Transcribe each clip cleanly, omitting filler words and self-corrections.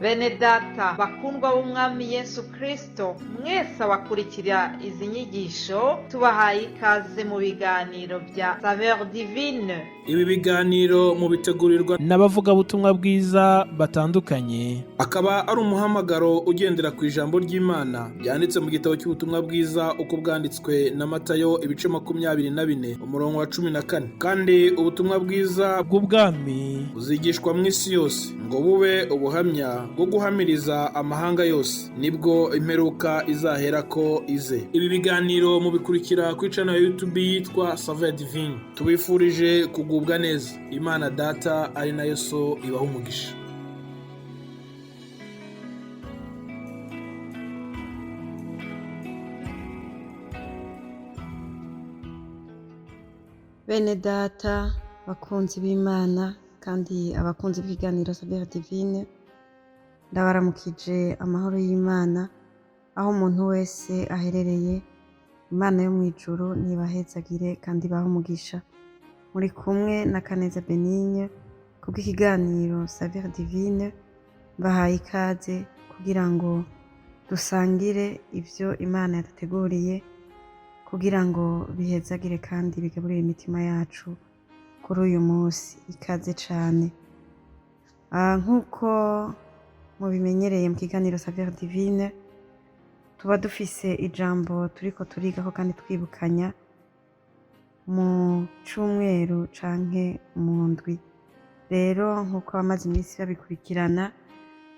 Bene data bakundwa b'Umwami Yesu Kristo, mwese abakurikira izi nyigisho, tubahaye ikaze mu biganiro bya Saveur Divine. Ibi biganiro mubitegurirwa n'abavugabutumwa bwiza batandukanye. Akaba ari umuhamagaro ugendera ku ijambo ry'Imana ryanditse mu gitabo cy'ubutumwa bwiza uko bwanditswe na Matayo, ibice 24, umurongo wa 14. Kandi ubutumwa bwiza bw'ubwami buzigishwa mu isi yose ngo bube ubuhamya bwo guhamiriza amahanga yose, nibwo imperuka izaherako ize. Ibi biganiro mubikurikira kuri channel ya YouTube yitwa Saveur Divine. Tubifurije kugubwa neza. Imana Data ari nayo So ibaha umugisha. Bene data bakunzi b'Imana kandi abakunzi b'ikiganiro Saveur Divine, ndabaramukije amahoro y'Imana aho umuntu wese aherereye. Imana yo mu ijuru ntibahezagire kandi ibahe umugisha. Muri kumwe na Kaneza Benigne kubw'ikiganiro Saveur Divine. Mbahaye ikaze kugira ngo dusangire ibyo Imana yaduteguriye kugira ngo bihezagire kandi bigaburire imitima yacu kuri uyu munsi. Ikaze cane. Nk'uko mubimenyereye, mu kiganiro Saveur Divine tuba dufise ijambo turiko turigako kandi twibukanya mu cumweru canke mu ndwi. Rero nk'uko abamaze iminsi babikurikirana,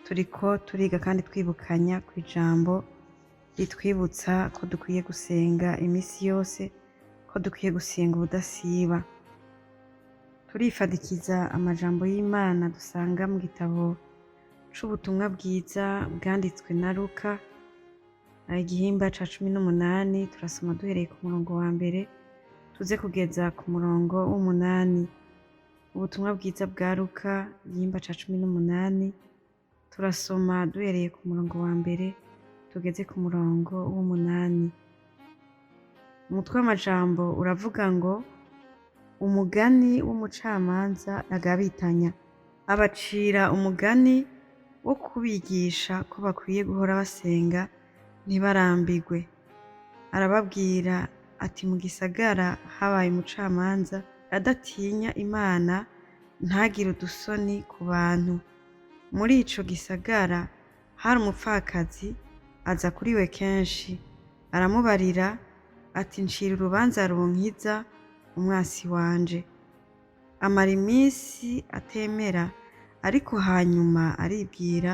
turiko turiga kandi twibukanya ku ijambo ritwibutsa ko dukwiye gusenga iminsi yose, ko dukwiye gusenga ubudasiba. Turifadikiza amajambo y'Imana dusanga mu gitabo c'ubutumwa bwiza bwanditswe na Luka, igihimba ca 18. Turasoma duhereye ku murongo wa mbere tuze kugeza ku murongo w'umunani. Ubutumwa bwiza bwa Luka, igihimba ca 18, turasoma duhereye ku murongo wa mbere tugeze ku murongo w'umunani. Umutwe w'amajambo uravuga ngo: "Umugani w'umucamanza agabitanya." Abacira umugani wo kubigisha ko bakwiye guhora basenga ntibarambigwe. Arababwira ati: "Mu gisagara habaye umucamanza adatinya Imana, ntagire udusoni ku bantu. Muri ico gisagara hari umupfakazi aza kuri we kenshi, aramubarira ati: 'Ncira urubanza runkiza umwasi wanje.' Amara iminsi atemera, ariko hanyuma aribwira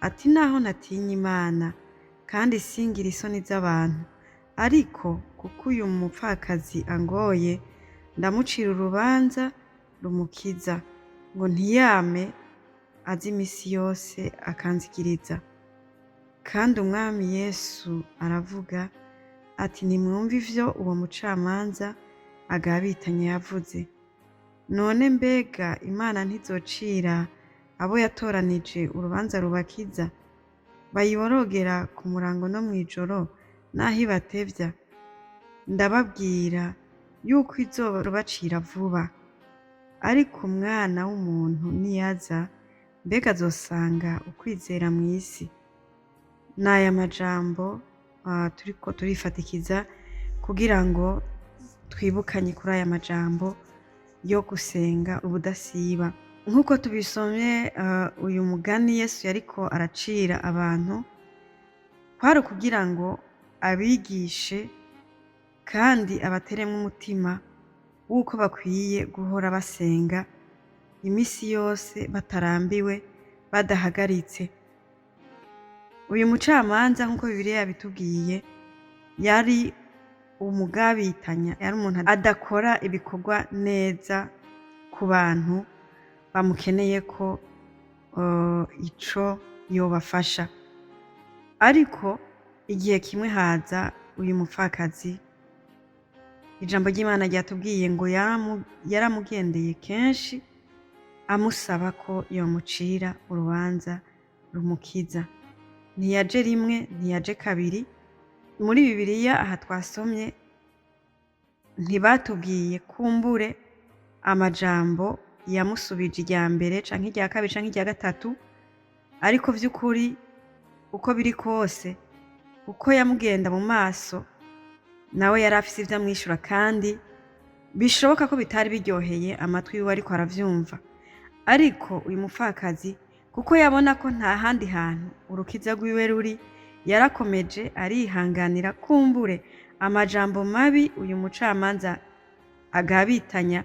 ati: 'Naho ntatinya Imana kandi singira isoni z'abantu, ariko kuko uyu mupfakazi angoye, ndamucira urubanza rumukiza, ngo ntiyame aza imisi yose akanzigiriza.' Kandi Umwami Yesu aravuga ati: 'Nimwumve ivyo uwo mucamanza agabitanya yavuze. None mbega Imana ntizocira abo yatoranije urubanza rubakiza, bayiborogera ku murango no mw'ijoro, n'aho ibatevya? Ndababwira yuko izorubacira vuba. Ariko Umwana w'umuntu niyaza, mbega azosanga ukwizera mw'isi?'" N'aya majambo turiko turifatikiza kugira ngo twibukanye kuri aya majambo yo gusenga ubudasiba. Nk'uko tubisomye, uyu mugani Yesu yariko aracira abantu kwari ukugira ngo abigishe kandi abateremwo umutima w'uko bakwiye guhora basenga imisi yose batarambiwe, badahagaritse. Uyu mucamanza, nk'uko Bibiliya yabitubwiye, yari umugabitanya, yari umuntu adakora ibikorwa neza ku bantu bamukeneye ko ico yobafasha. Ariko igihe kimwe haza uyu mupfakazi. Ijambo ry'Imana ryatubwiye ngo yaramugendeye kenshi amusaba ko yomucira urubanza rumukiza. Ntiyaje rimwe, ntiyaje kabiri. Muri Bibiliya aha twasomye ntibatubwiye kumbure amajambo yamusubije irya mbere canke irya kabiri canke irya gatatu. Ariko vy'ukuri, uko biri kose, uko yamugenda mu maso, nawe yari afise ivyo amwishura, kandi bishoboka ko bitari biryoheye amatwi yiwe ariko aravyumva. Ariko uyu mupfakazi, kuko yabona ko nta handi hantu urukiza rwiwe ruri, yarakomeje arihanganira kumbure amajambo mabi uyu mucamanza agabitanya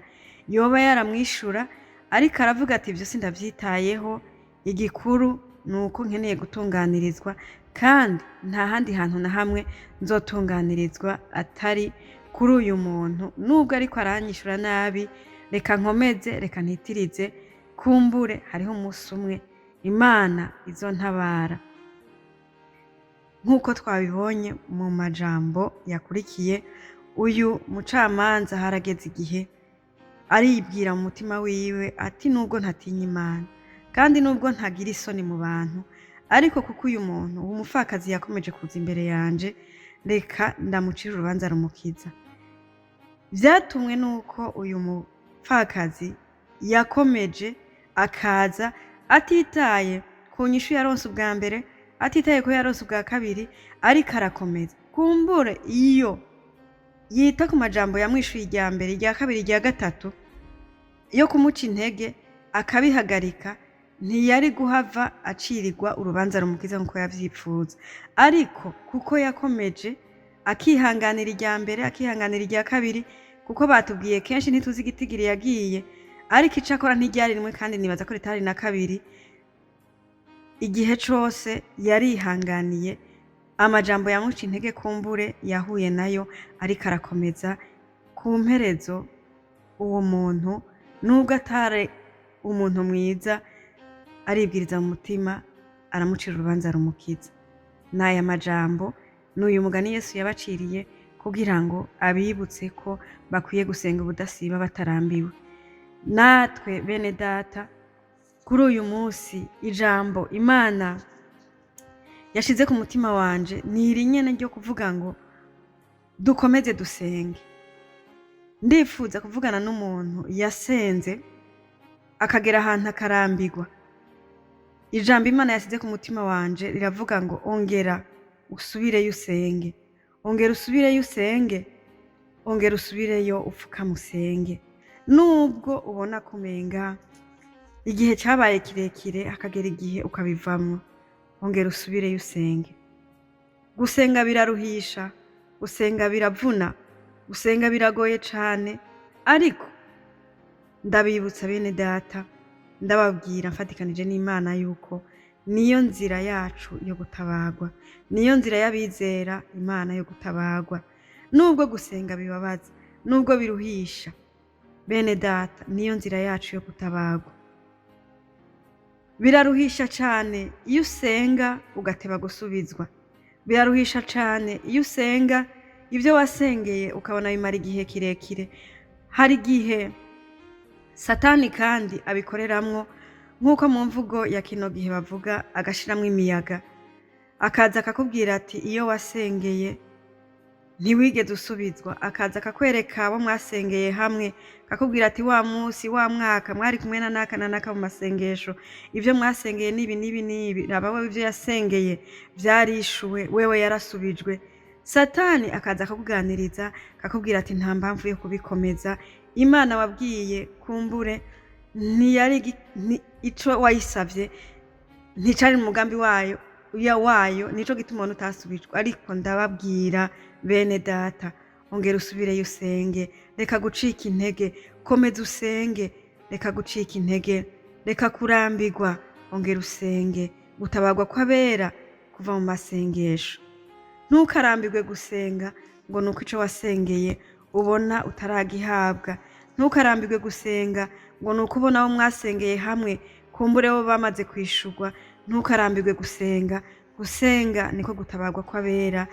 yoba yaramwishura. Ariko aravuga ati: "Ibyo sindavyitayeho, igikuru ni uko nkeneye gutunganirizwa, kandi nta handi hantu na hamwe nzotunganirizwa atari kuri uyu muntu. Nubwo ariko aranyishura nabi, reka nkomeze, reka ntitirize, kumbure hariho umunsi umwe Imana izontabara." Nk'uko twabibonye mu majambo yakurikiye, uyu mucamanza harageze igihe aribwira mu mutima wiwe ati: "Nubwo ntatinya Imana, kandi nubwo ntagira isoni mu bantu, ariko kuko uyu muntu umupfakazi yakomeje kuza imbere yanje, reka ndamucira urubanza rumukiza." Vyatumwe nuko uyu mupfakazi yakomeje akaza, atitaye ku nyishu yaronse ubwa mbere, atitaye ko yaronse ubwa kabiri, ariko arakomeza. Kumbure iyo yita ku majambo yamwishuye irya mbere, irya kabiri, irya gatatu yo kumuca intege, akabihagarika, ntiyari guhava acirirwa urubanza rumukiza nk'uko yavyipfuza. Ariko kuko yakomeje akihanganira irya mbere, akihanganira irya kabiri, kuko batubwiye kenshi, ntituzi igitigiri yagiye, ariko ico akora ntiryari rimwe, kandi nibaza ko ritari na kabiri. Igihe cose yarihanganiye amajambo yamuca intege kumbure yahuye nayo, ariko arakomeza. Ku mperezo, uwo muntu, nubwo atari umuntu mwiza, aribwiriza mu mutima, aramucira urubanza rumukiza. N'aya majambo, n'uyu mugani Yesu yabaciriye kugira ngo abibutse ko bakwiye gusenga ubudasiba batarambiwe. Natwe, bene data, kuri uyu munsi ijambo Imana yashize ku mutima wanje ni iri nyene ryo kuvuga ngo dukomeze dusenge. Ndifuza kuvugana n'umuntu yasenze akagera ahantu akarambirwa. Ijambo Imana yasize ku mutima wanje riravuga ngo: "Ongera usubireyo usenge, ongera usubireyo usenge, ongera usubireyo upfukame usenge." Nubwo ubona kumenga igihe cyabaye kirekire, hakagera igihe ukabivamwo, ongera usubireyo usenge. Gusenga biraruhisha, gusenga biravuna, gusenga biragoye cane. Ariko ndabibutsa, bene data, ndababwira mfatikanije n'Imana yuko niyo nzira yacu yo gutabagwa, niyo nzira y'abizera Imana yo gutabagwa. Nubwo gusenga bibabaza, nubwo biruhisha, bene data, niyo nzira yacu yo gutabagwa. Biraruhisha cane iyo usenga ugateba gusubizwa. Biraruhisha cane iyo usenga, ibyo wasengeye ukabona bimara igihe kirekire. Hari igihe Satani kandi abikoreramwo, nk'uko mu mvugo ya kino gihe bavuga, agashiramwo imiyaga, akaza akakubwira ati: "Iyo wasengeye ntiwigeze usubizwa." Akaza akakwereka abo mwasengeye hamwe, akakubwira ati: "Wa munsi, wa mwaka mwari kumwe na naka na naka mu masengesho, ibyo mwasengeye n'ibi n'ibi n'ibi. Raba wewe, ibyo yasengeye byarishuwe, wewe yarasubijwe." Satani akaza akakuganiriza, akakubwira ati: "Nta mpamvu yo kubikomeza. Imana wabwiye kumbure ntiyari ico wayisavye nticari mu mugambi wayo ya wayo, nico gituma ubona utasubijwe." Ariko ndababwira, bene data, ongera usubireyo usenge, reka gucika intege, komeza usenge, reka gucika intege, reka kurambirwa, ongera usenge. Gutabagwa kw'abera kuva mu masengesho. Ntukarambirwe gusenga ngo nuko ico wasengeye ubona utaragihabwa. Ntukarambirwe gusenga ngo nuko ubona abo mwasengeye hamwe kumbure bo bamaze kwishurwa. Ntukarambirwe gusenga. Gusenga niko gutabagwa kw'abera.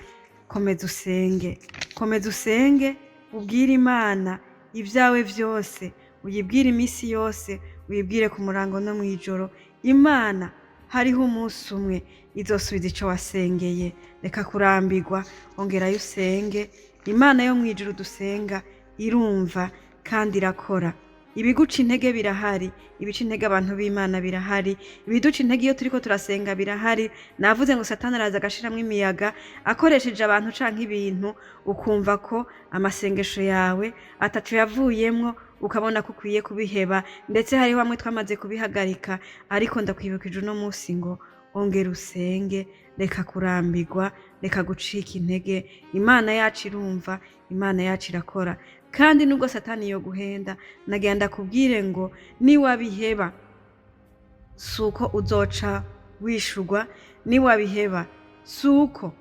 Komeza usenge, komeza usenge, ubwire Imana ibyawe vyose, uyibwire iminsi yose, uyibwire ku murango no mw'ijoro. Imana hariho umunsi umwe izosubiza ico wasengeye. Reka kurambirwa, ongerayo usenge. Imana yo mw'ijuru dusenga irumva kandi irakora. Ibiguca intege birahari, ibica intege abantu b'Imana birahari, ibiduca intege iyo turiko turasenga birahari. Navuze ngo Satani araza agashiramwo imiyaga akoresheje abantu canke ibintu, ukumva ko amasengesho yawe ataco yavuyemwo, ukabona ko ukwiye kubiheba. Ndetse hariho bamwe twamaze kubihagarika, ariko ndakwibukije uno munsi ngo ongera usenge, reka kurambirwa, reka gucika intege. Imana yacu irumva, Imana yacu irakora. Kandi nubwo Satani yo guhenda, nagira ndakubwire ngo niwabiheba si uko uzoca wishurwa, niwabiheba si uko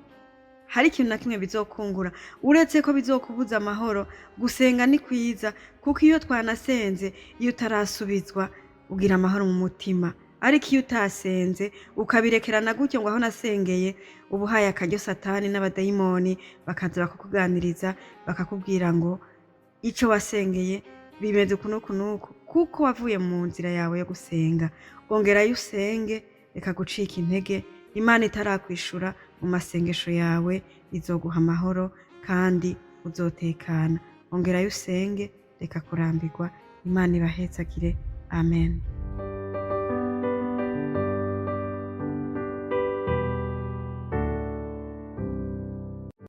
hari ikintu na kimwe bizokungura, uretse ko bizokubuza amahoro. Gusenga ni kwiza, kuko iyo twanasenze, iyo utarasubizwa ugira amahoro mu mutima. Ariko iyo utasenze ukabirekerana gutyo ngo aho nasengeye, uba uhaye akaryo Satani n'abadayimoni, bakaza bakakuganiriza, bakakubwira ngo ico wasengeye bimeze uku n'uku n'uku, kuko wavuye mu nzira yawe yo gusenga. Ongerayo usenge, reka gucika intege. Imana itarakwishura mu masengesho yawe izoguha amahoro kandi uzotekana. Ongerayo usenge, reka kurambirwa. Imana ibahezagire. Amen.